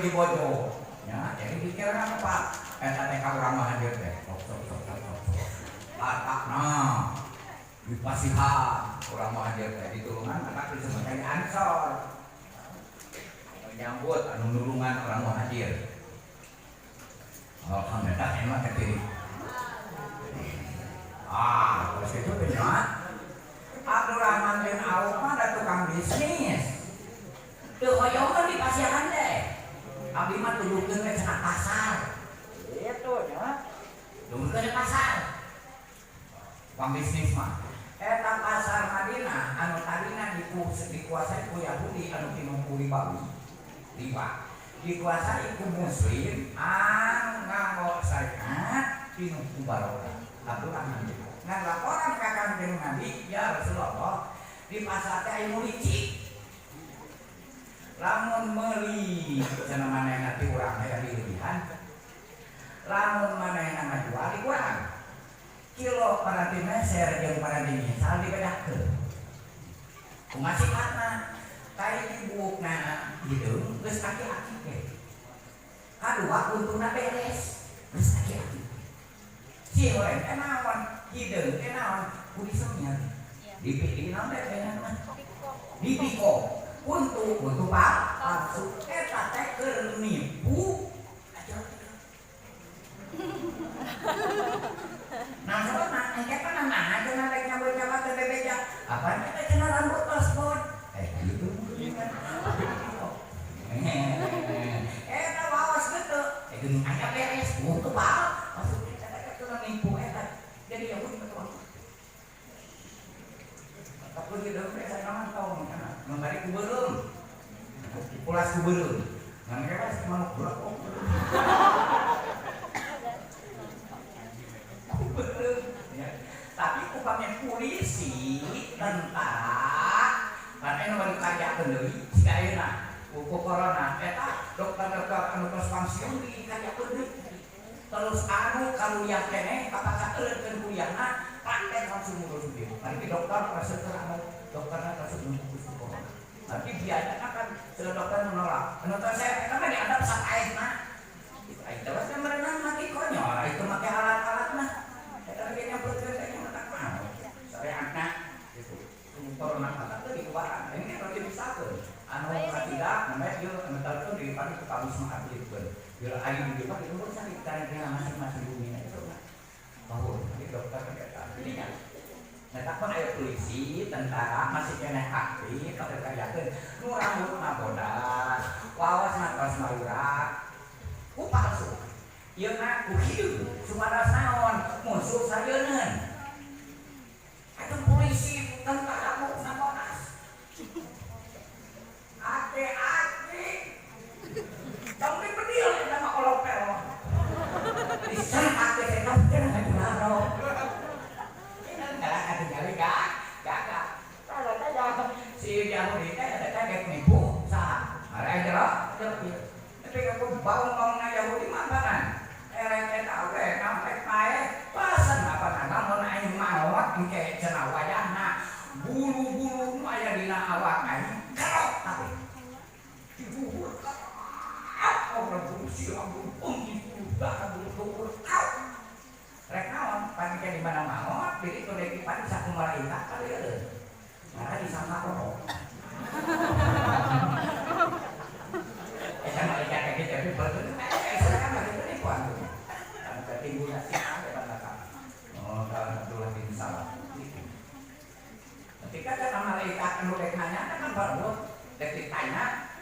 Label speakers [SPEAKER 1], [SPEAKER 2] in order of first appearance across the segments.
[SPEAKER 1] dibojo. Ya, jadi pikiran apa? Eta teh ka urang Muhajir teh. Sok sok sok sok sok. Atakna dipasihan urang Muhajir teh ditulungan maka disebut Ansor. Menyambut anu nulungan orang Muhajir. Alhamdulillah emang kecil. Ah, terus itu teh Abdurrahman bin Auf mah da tukang bisnis. Teu hoyongeun di pasihan teh. Abdi mah tulukeun we cenah pasar. Gitu nya. Tulukeun pasar. Tukang bisnis mah. Eta pasar Madinah anu tadina dikuasai ku Yahudi anu tinuku ribawi. Riba. Dikuasai ku Muslim anu nganggo syariat tinuku barokah. Abdurrahman bin Auf. Ngan laporan ka Kanjeng Nabi, ya Rasulullah, di pasar teh aya nu licik. Lamun meuli cenah manehna ti urang aya dilebihan. Lamun manehna ngajual di kurang. Kilo paranti meser jeung paranti misal dibedakeun. Kumaha sifatna? Kai buukna hideung geus aki-aki teh. Kadua untungna beres geus aki-aki. Si goreng teh naon? Hideung teh naon? Ku disemir. Di naon teh teh mah? Dipiko. Untuk untuk pak palsu eta teh keur nipu aja. Nah, sababna engke mah nah cenah rek nyawa-nyawa teh bebeja. Apa teh cenah rambut paspor? Eh gitu. Eta waos gitu. Eh geuning aya beres untuk pak masuk eta teh keur nipu eta. Jadi Yahudi betul. Tapi di dalam saya naman tong, membari ku beureum. Pulas ku beureum. Ngan kewas manuk bulak oh. Ku beureum. Ya. Tapi upamnya polisi, tentara, kan anu bari kajakeun deui siga ayeuna ku corona eta dokter-dokter anu tos pensiun dikajakeun deui. Terus anu kaluliah keneh kapaksa eureutkeun kuliahna praktek langsung ngurus dia. Nanti dokter resep anu dokterna resep nunggu corona. Tapi biayanya kan sudah dokter menolak. Menurut saya eta mah dianggap sapaehna. Itu aing teh kan merenang mati konyol, itu make alat-alat mah. Eta ge nyamperkeun teh mah tak mau. Syariatna gitu. Corona mah teh dikuatan. Ini kan berarti dipisahkeun. Anu katiga namanya ieu anu tadi di depan itu kamu semua atlet. Bila aing di depan itu cari karantina masing-masing bumi itu mah. Bahwa jadi dokter kan eta. Jadi nya Nah, tak aya polisi, tentara masih keneh aktif, pada kayakeun nu rambutna bodas, waosna tos marurak, ku palsu. Ieu mah ku hideung, supados naon? Musuh sarieun. Atuh polisi, tentara buukna bodas. Ake-ake. Tong dipedil eta mah olopel. Diserang teh eta cenah ngajularo. Si Yahudi teh eta teh rek nipu saha? Arek jero tapi aku bangun-bangun Yahudi mah apaan? Erek eta we nampek pae pasen apaan lamun aing maot engke cenah wayahna bulu-bulu nu aya dina awak aing kerok kabeh. Dibuhur kerok orang bulu silang bulu bulu bahkan bulu luhur kau. Rek naon pan di mana maot diri kudu dipan saku malaikat kali eueuh. Karena disangka orok. Eta malaikat kayak tapi betul. Saya kan lagi penipuan. Kan timbul si ada pada Oh, kalau Abdullah bin Salam. Ketika kata malaikat anu rek nanya kan baru rek ditanya.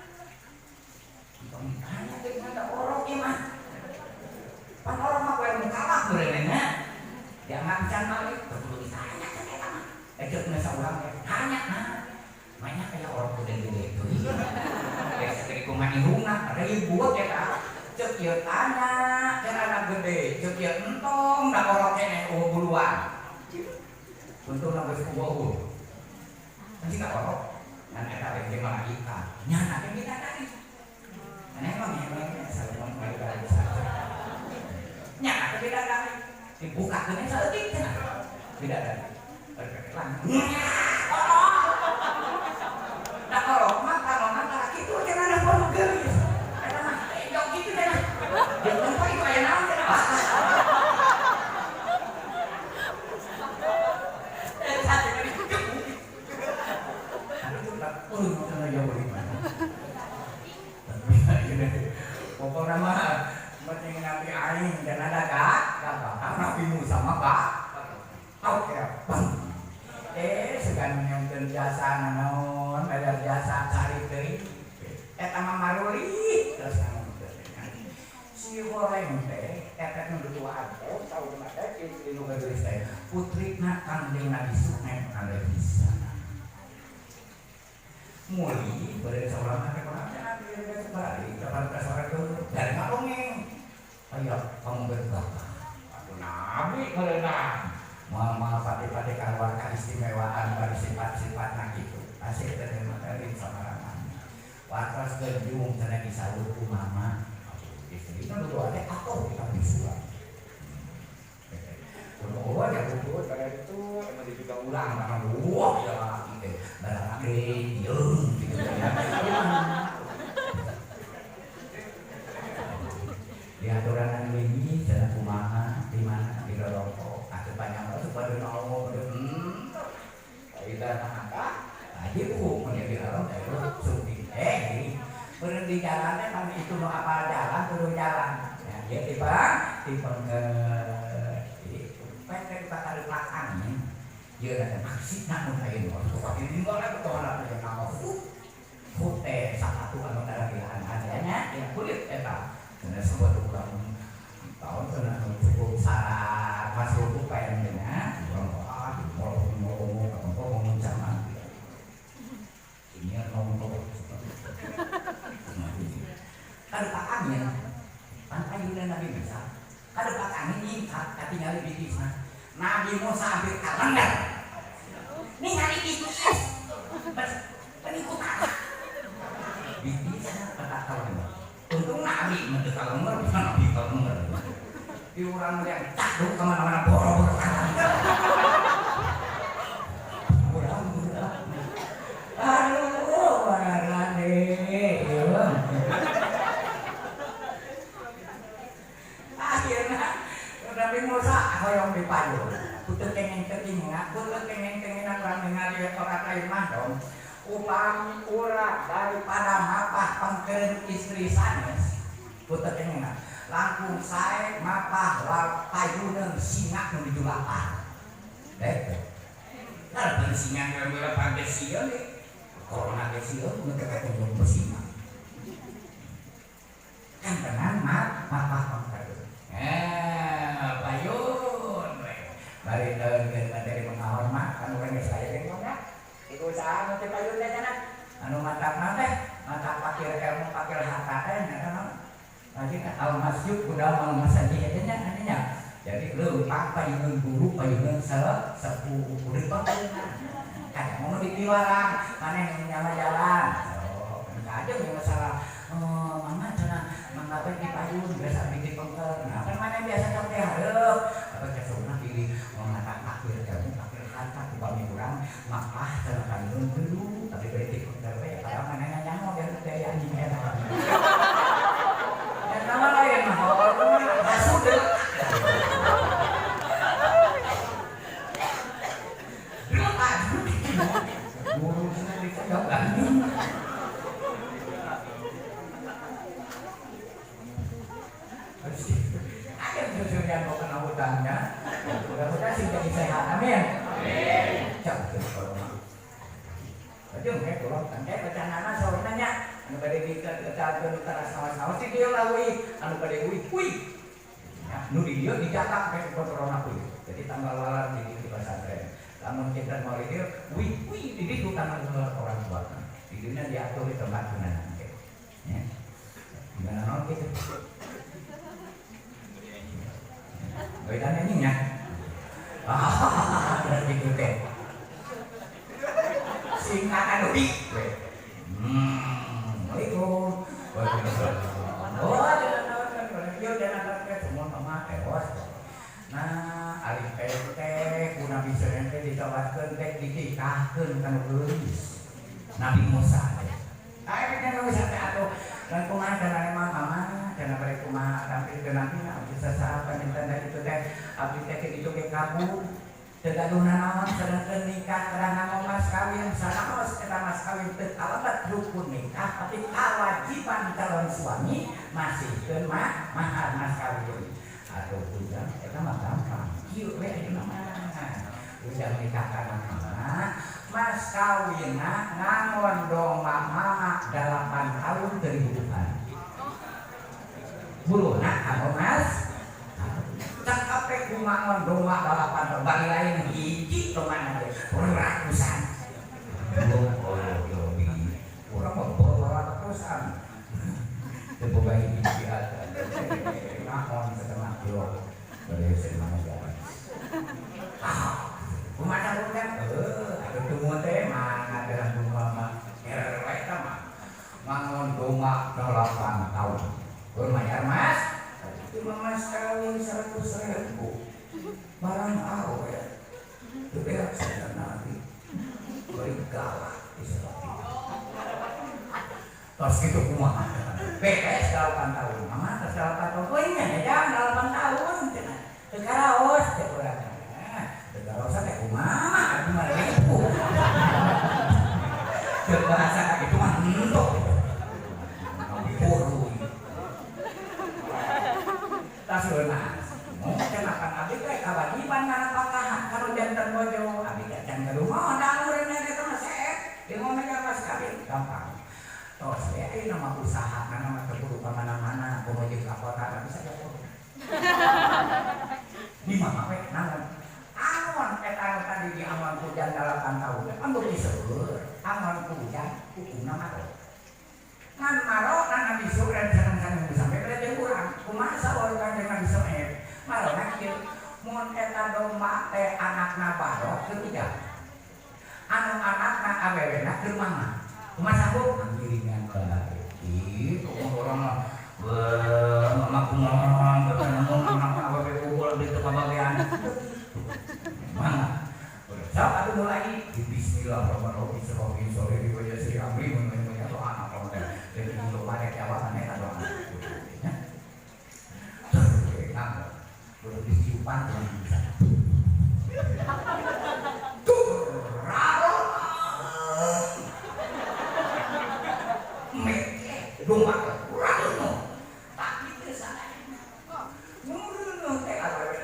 [SPEAKER 1] Entong ditanya teh ada orok ieu mah. Pan orok mah poe kalah meureunna. Jangan can malik perlu ditanya kan eta mah. Eh ceuk saurang teh tanya nah. Banyak kayak orang gede-gede itu. Rek sagede kumaha irungna ribut eta. Ceuk ieu tanya can anak gede, ceuk ieu entong da orok keneh eueuh buluan. Untungna geus eueuh. Kan jika orok ngan eta rek jeung malaikat. Nyana teh kita tadi. Nah, emang ya, emang salah malaikat bisa. Nyana teh beda dari dibuka keun saeutik cenah. Beda dari. Orok. Da orok mah panonna tara kitu cenah da kono geulis. Eta mah Pokoknya mah penting Nabi aing dan ada kak, Nabi Musa mah kak. Oke, bang. Segan nyungkeun jasa naon, bayar jasa cari deui. Eta mah maruli terus ngomongkeun. Si horeng teh eta nu dua teh saurna teh istri nu geulis teh putrina Kangjeng Nabi Sunem alaihi salam. Muli bade saurang teh kumaha Nabi geus balik kapan ka saurang dulu dari ngadongeng. Aya kamu berkata. Aduh Nabi meureunna. Moal pati-pati kaluar kaistimewaan bari sifat-sifatna kitu. Asih teh makarin samarangan. Watos genjung cenah disaur ku mama. Istri kan dua teh atuh kita bisuan. Oh, ya buku pada itu emang dia juga ulang karena wah ya laki teh barang jeung gitu ya. Di aturan ini cenah kumaha di mana di roroko atuh panjang atuh pada nongol pada kita maka aja ku mun di haram teh supi jadi beureum di jalan teh pan itu nu apal jalan kudu jalan ya ieu tipe tipe ke itu pek bakal belakang ieu teh maksudna mun aya nu pake ninggal ka tohana teh nama hut teh sapatu anu taragilaan nya ya kulit eta cenah sebut urang tahun cenah cukup syarat masuk UPN nya urang ah ngomong ngomong zaman ini ngomong kadepak angin pan payuna Nabi Musa kadepak angin nyingkat katingali bitisna Nabi Musa hampir kalender ningali bitis penipu kalah bitisna petak kalender untung Nabi mah teu kalender bukan Nabi kalender di urang yang caduk kemana-mana boro-boro kalender urang aduh warane akhirnya Nabi Musa hoyong dipayung kudu kengeng ketinga kudu kengeng-kengengan urang ningali orang lain mah dong upami urang daripada mapah pangkeun istri sanes kudu kengengan langkung sae mapah payuneun singa nu dijulapan teh karena singa nu dijulapan teh sieun corona teh sieun nu teh ketemu singa kan tenang mapah pangkeun payun we bari teu materi pengahormat anu urang geus aya ge ngomong iku usaha nu teh payun teh cenah anu matakna teh mata pakir ilmu pakir harta teh nya naon lagi al masjid udah mal masajid eta nya nya jadi leumpang payungeun guru payungeun sepuh urip kadang mau dipiwarang maneh nu nyala jalan oh kan aja masalah oh mama cenah mangga teh dipayun biasa abdi dipengker nah kan maneh biasa sok teh hareup apa kesuna pilih mata pakir ilmu pakir harta upami urang mapah cenah payun dulu tapi bari dipengker we padahal maneh nyaho biar teh anjing eta nama lain mah hasud guru ada susunya mau kena hutangnya mudah-mudahan sih jadi sehat amin amin Aduh, kayak tolong tangke becanana saurna nya anu bade diketalkeun teras sawas-sawas di dieu leuwih anu bade uih uih ya nu di dieu dicatat kayak corona kuy jadi tanggal walar di di pesantren lamun kita mau di dieu uih uih di dieu tanggal orang tua di dieu diatur di tempat gunana engke ya gimana naon kitu bedanya ini nya ah berarti gitu teh singkatan ubi Assalamualaikum. Oh, jangan semua mama tewas. Nah, ari teh ku Nabi Senen teh ditawarkeun teh ditikahkeun kana geulis. Nabi Musa teh. Aya teh Nabi Musa teh atuh dan kumaha cenah mama cenah bari kumaha tampil teu nabi abdi sasaha panginten itu teh abdi teh kitu ge kabur. Teu gaduh nanaon sedangkeun nikah terang nganggo mas kawin sanaos eta mas kawin teu kalebet rukun nikah tapi kewajiban calon suami Masihkeun mah mahar mas kawin. Aduh ujang eta mah gampang. Kieu we ayeuna mah. Ujang nikah kana mama, mas kawinna ngangon domba mama 8 tahun teu dibutuhan. Buruna anu mas cak kape kumangon domba 8 tahun bagi lain hiji domba teh ratusan. Oh, urang mah ratusan. Teu boga hiji atuh. Ngangon setengah kilo. Bari mana jalan. Ah, kumaha ujang? Aduh tunggu teh mana dalam rumah mah RW eta mah. Ngangon domba 8 tahun. Lumayan mas, cuma mas kawin 100.000 barang awe itu berak saya nanti beri galak bisa. Terus gitu kumaha beres 8 tahun mama terus 8 tahun oh iya ya 8 tahun teu karaos teh urang teu karaos teh kumaha atuh mah ribu teu bahasa ka kitu mah entok gitu. Tas mas, mau kenapa abdi teh kewajiban nganapakahan kalau jantan bojo abdi teh can gaduh modal urang eta mah seet di ngomong mas kawin gampang. Tos we ayeuna mah usaha kana mah teu kudu ka mana-mana komo jeung ka kota bisa jatuh. Di mana we naon? Angon eta anu tadi di angon hujan 8 tahun kan beuki seueur. Angon hujan hukumna mah. Ngan maro na Nabi Su'aib sareng-sareng sampai pada jeung urang. Kumaha saur Kanjeng Nabi Su'aib? Marona kieu mun eta domba teh anakna barok keur ujang. Anu anakna awewena keur mama. Kumaha sanggup? Anggiringan bae. Kitu urang mah. Wah, mama kumaha ketemu anak awewe unggul di teu kabagean. Mangga. Sok atuh mulai bismillahirrahmanirrahim. Sore wa yasri amri mun doa anak teh. Jadi untuk pada jawaban eta doa. Ya. Nah, udah ditiupan tuh bisa. Tuh, raro. Meke domba raro. Tapi teu sadayana. Nureuneuh teh awewe.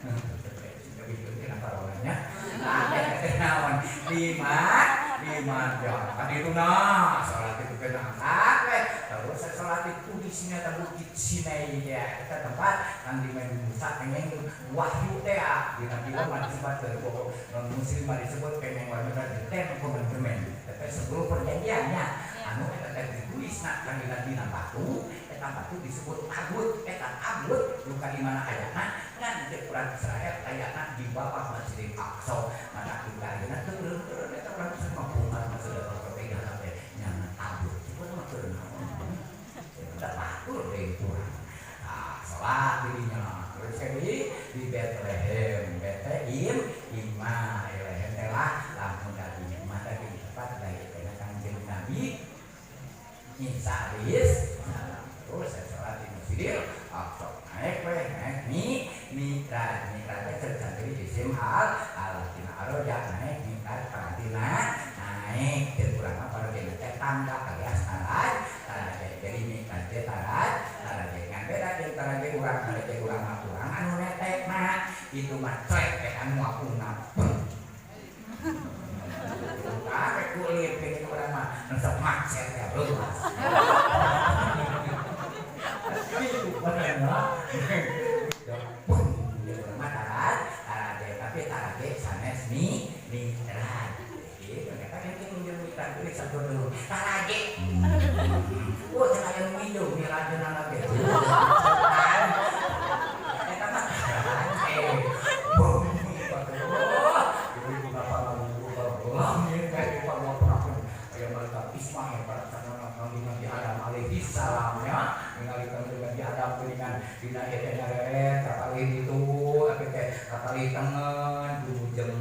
[SPEAKER 1] Kenapa orangnya? Naon? 5 jam. Kan itu nah, sholat itu kena angkat we. Terus sholat itu di sini ada Bukit Sinai ya. Kita tempat nang di Nabi Musa pengen wahyu teh ya. Di Nabi mah disebut non muslim mah disebut pengen wahyu teh Ten Commandment. Tapi sebelum perjanjiannya anu eta teh ditulis na kan dina batu, eta batu disebut tabut, eta tabut luka di mana ayana ngan cek urang Israel ayana di bawah Masjidil Aqsa. Maka juga ayeuna teu eureun eta urang Israel mah kumaha Masjidil Aqsa teh teh nyana tabut. Cuman mah teu naon. Eta batur deui urang. Ah, salat dirinya. Terus jadi di Bethlehem, Bethlehem, Imah, Bethlehem teh lah lamun dadi imah tadi tempat lahir Kanjeng Nabi Isa alaihi salam. Terus saya sholat di Masjidil Aqsa. Naik weh, naik mi mikraj. Mikraj teh terjadi di isim al tina aroja naik mikraj parantina naik jeung urang mah parantina teh tangga alias taraj taraje. Jadi mikraj teh taraj taraje ngan beda jeung taraje urang taraje urang mah urang anu netekna itu mah cek teh anu apungna. Kakek kulit pengen orang mah ngesok macet ya luas. Itu bener. Ya pun dia orang mah taraj, taraje tapi taraje sanes mi mikraj. Gitu kata kan itu minjem mikraj kulit satu dulu. Taraje. Oh, cenah aya nu minjem mirajna ge. Eta mah taraje. Boom. Ibu bapak Ismail pada Nabi Adam alaihi salam ya ningali Nabi Adam dengan dina eta nyareret kapalih itu tapi teh kapalih tengen ujung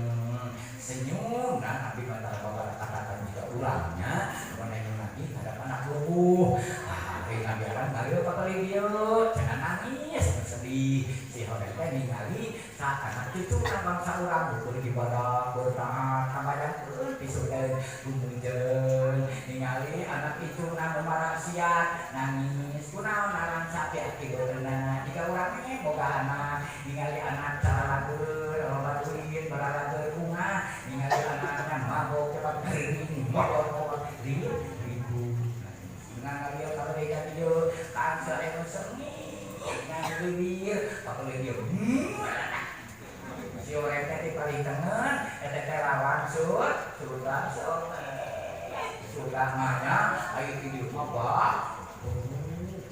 [SPEAKER 1] senyum. Nah, Nabi mah kata-kata jika ulangnya mana Nabi hadapan anak lupuh. Ah, Nabi Adam ngalih kapalih dieu cenah nangis sedih si hodeh teh ningali saat anak cucu bangsa urang ukur ibadah bertaat kabayangkeun di surga gumujeng ningali anak itu nang marasiat nangis kunaon nalang sapi akibeuna jika urang ini boga anak ningali anak caralageur loba duit baralageur bunga ningali anaknya mabok cepat gering molor ribu ribu nang ngalieu kabeh ka dieu kansa anu sengit ngaliwir pakeuleuh dieu si orang teh paling tengen eta teh lawan surga surga mah aya di dieu mah bah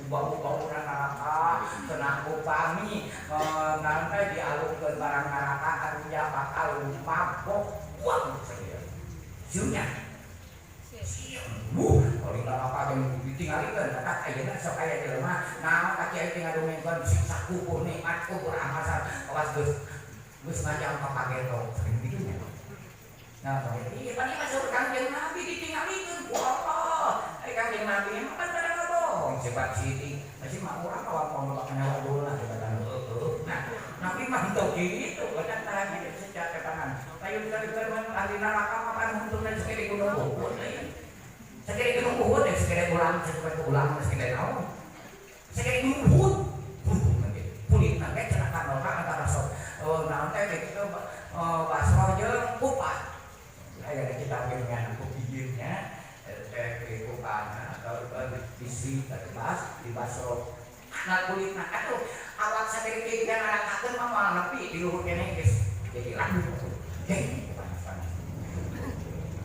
[SPEAKER 1] bau-bau neraka cenah upami naon teh dialungkeun barang neraka karunya bakal mabok wah serius sieunya sieun paling neraka teh ditinggalikeun kata ayeuna sok aya jelema naon ka kiai teh ngadongengkeun siksa kubur nikmat kubur amasar awas geus geus ngajang ka pageto sering gitu. Nah, iya pan masuk Kanjeng Nabi ditinggalikeun ku Allah. Ai Kanjeng Nabi emang kan pada ngomong sebab siti masih mah urang kawan mau bakal nyawa dulu lah jabatan heueuh. Nah, Nabi mah henteu kitu, badan tarangnya secara ketangan. Ayo kita dikeun ahli neraka mah pan untungna segede gunung Uhud. Segede gunung Uhud, segede ulang, segede ulang, segede naon? Segede gunung Uhud. Kulit teh cenah kanora antara sok naon teh kitu Basrah jeung Kufah. Aya di kitab dengan kupijirnya teh Kufahna atau di Bas di Basrah. Nah kulitna atuh awak sagede kieu ngarakakeun mah moal nepi di luhur keneh geus jadi lanjut. Heh, panas-panas.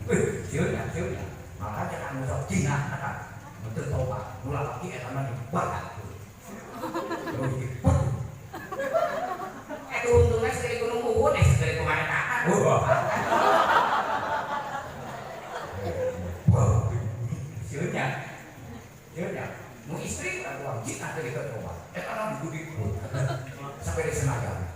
[SPEAKER 1] Wih, sieun ya, sieun ya. Malah cek anu sok Cina eta. Teu tobat, nu lalaki eta mah dibakar. Terus diput. Eta untungna segede gunung Uhud, segede kumaha eta. Wah. Sieun nya. Sieun nya. Nu istri atuh Cina teh deket tobat. Eta mah diput. Sampai di Senayan.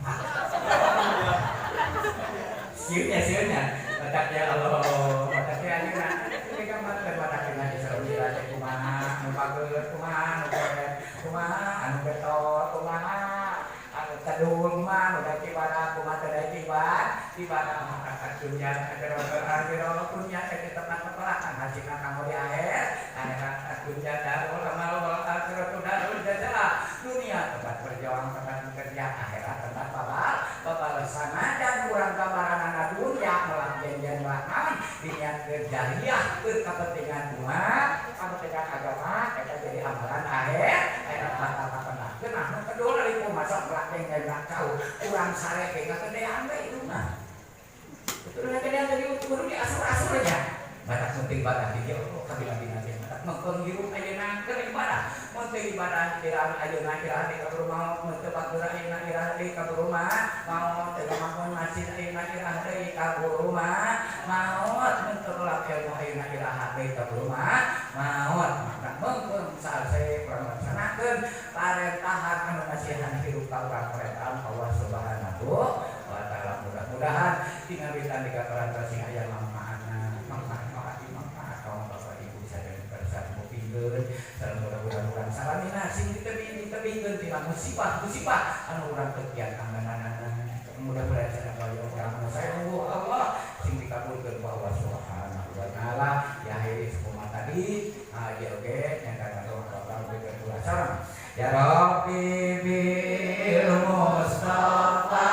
[SPEAKER 1] Sieun nya, sieun nya. Batak ya Allah, batak ya ayeuna. Ini kan mah teh batak dina Isra Mi'raj kumaha, nu bager kumaha, nu poet kumaha, anu beto kumaha, anu tedul kumaha, nu daek ibadah kumaha teu daek ibadah maka dunya akhirat dunya teh tetep pepelakan hasilna kanggo di akhir akhirat dunya darul amal wal akhiratu darul jaza. Dunia tempat berjuang, tempat bekerja, akhirat tempat babal. Sanajan urang gambaranana dunya melak janjian melak naon diniatkeun jariah keur kepentingan umat, kepentingan agama eta jadi amalan akhir eta bakal kapendahkeun. Nah, nu kedua dari kumaha sok melak janjian melak cau urang sare ge kagedean we itu mah. Itu kagedean jadi kudu diasur-asur nya. Batak penting ibadah di Allah kabila-bila teh batak mengkon hirup ayeuna keur ibadah. Mun teu ibadah iraha ayeuna iraha deui ka rumah, mun teu batur ayeuna iraha deui ka rumah, maot teu bangun masjid ayeuna iraha deui ka rumah, maot mun teu nolak ilmu ayeuna iraha deui ka rumah, maot. Maka mengkon salse urang laksanakeun parentahan anu masihan hirup ka urang parentahan Allah Subhanahu wa taala. Mudah-mudahan tina witan di kaparantos sing aya manfaatna, manfaat manfaat kaum bapak ibu sadaya kersa mupingkeun sareng mudah-mudahan urang salamina sing ditebih-ditebihkeun tina musibah-musibah anu urang teu kiat anggananana. Mudah-mudahan sadaya urang anu saya Allah sing dikabulkeun ku Allah Subhanahu wa taala. Ya akhiri kumaha tadi ieu oge nyangka doa urang bikeun ulah sareng ya Rabbi bil Mustafa.